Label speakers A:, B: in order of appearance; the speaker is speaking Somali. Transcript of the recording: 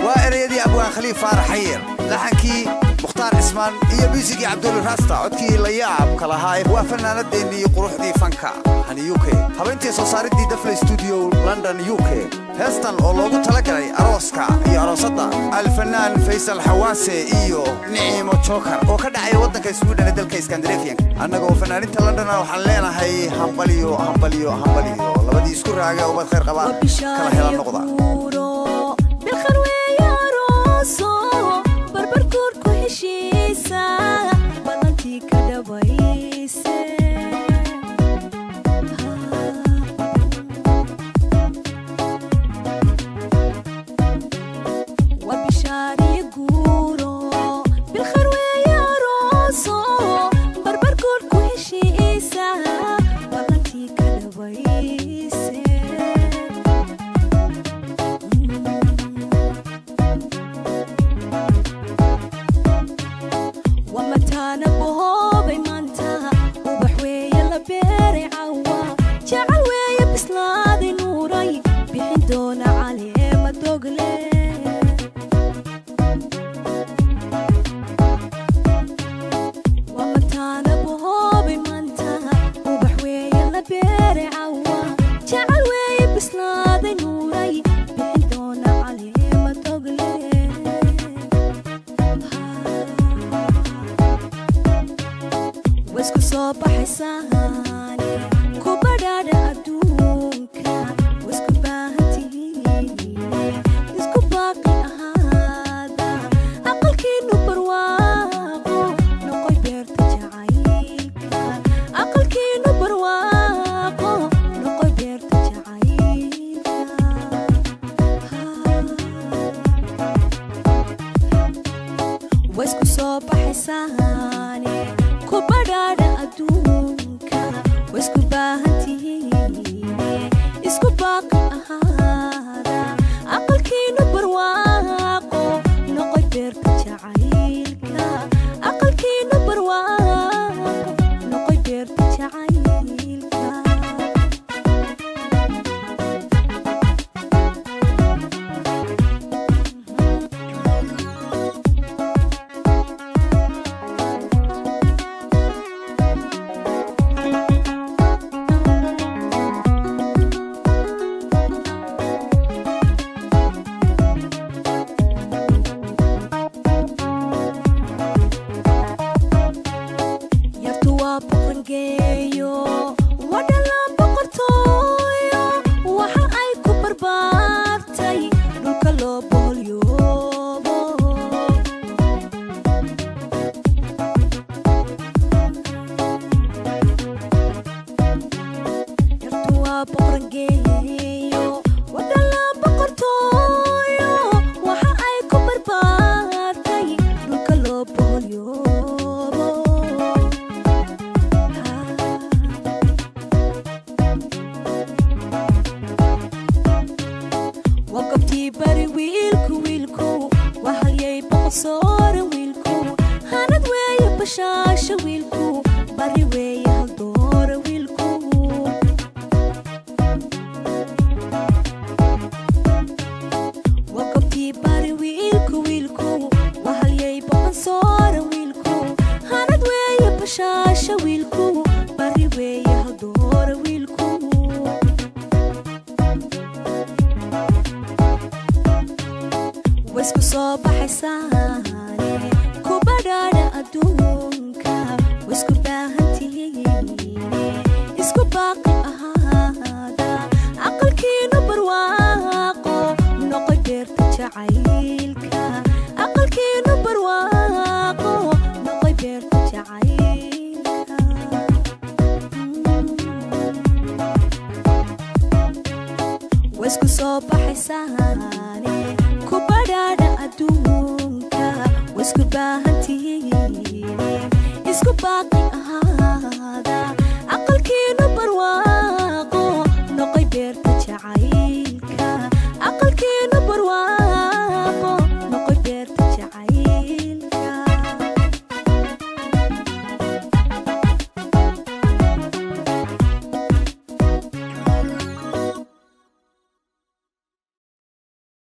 A: Waa ereyadii Abwaan Khaliif Faarax Xayir, laxankii Mukhtaar Cismaan iyo muusigii Cabdulla Rasta. Codkii la yaabka lahaa waa fanaanadeennii iyo quruxdii fanka Hani UK. Habayntii soo saaridii Dafle Studio, London, UK. Heestan oo loogu talagalay arooska iyo aroosadda Alfanaan Faysal Xawaase iyo Niciimo Joker oo ka dhacaya waddanka Sweden ee dalka Scandinavian. Annaga oo fanaaninta London waxaan leenahay hambaliyo, hambaliyo, hambaliyo. Labadii isku raaga, ubad khayr qaba kala hela noqda.
B: Bilkhar weeye arooso, barbarkoor ku heshiisa, ballantii ka dhabayse. Waa bishaariyo guuro, bilkhar weeye arooso, barbarkoor ku heshiisa, ballantii ka dhabayse. Wamataana bohoobay maanta, ubax weeye la beeray cawa, jecel weeye bislaaday, nuuray, bixin doona caleema dogle. Wamataana bohoobay maanta, ubax weeye la beeray cawa, jecel weeye bislaaday, nuuray, bixin doona caleema dogle. Waisku soo baxaysaane ku badhaadha adduunka, waisku baahantihiine isku baaqi ahaada. Aqalkiinu barwaaqo noqoy beerta jacaylka. Aqalkiinu barwaaqo noqoy beerta jacaylka. Waisku soo baxaysaane ku badhaadha adduunka, waisku baahantihiine isku baaqi ahaada. Aqalkiinu barwaaqo noqoy beerta jacaylka. Aqalkiinu barwaaqo noqoy beerta jacaylka. Yartu waa boqongeeyo, wadhala boqortooyo, waxa ay ku barbaartay dhulka loo boholyoobo. Yartu waa boqorangeeyo, wadhala boqortooyo, waxa ay ku barbaartay dhulka loo boholyoobo. Waa gobtii bari wiilku, wiilku waa halyay boqosoore, wiilku hanad weeye bashaasha, wiilku bari weeye haldoore wiilku. Waa gobtii bari wiilku, wiilku waa halyay boqosoore, wiilku hanad weeye bashaasha, wiilku bari weeye haldoore wiilku. Waisku soo baxaysaane ku badhaadha adduunka, waisku baahantihiine isku baaqi ahaada. Aqalkiinu barwaaqo noqoy beerta jacaylka. Aqalkiinu barwaaqo noqoy beerta jacaylka. Waisku soo baxaysaane ku badhaadha adduunka, waisku baahantihiine isku baaqi ahaada.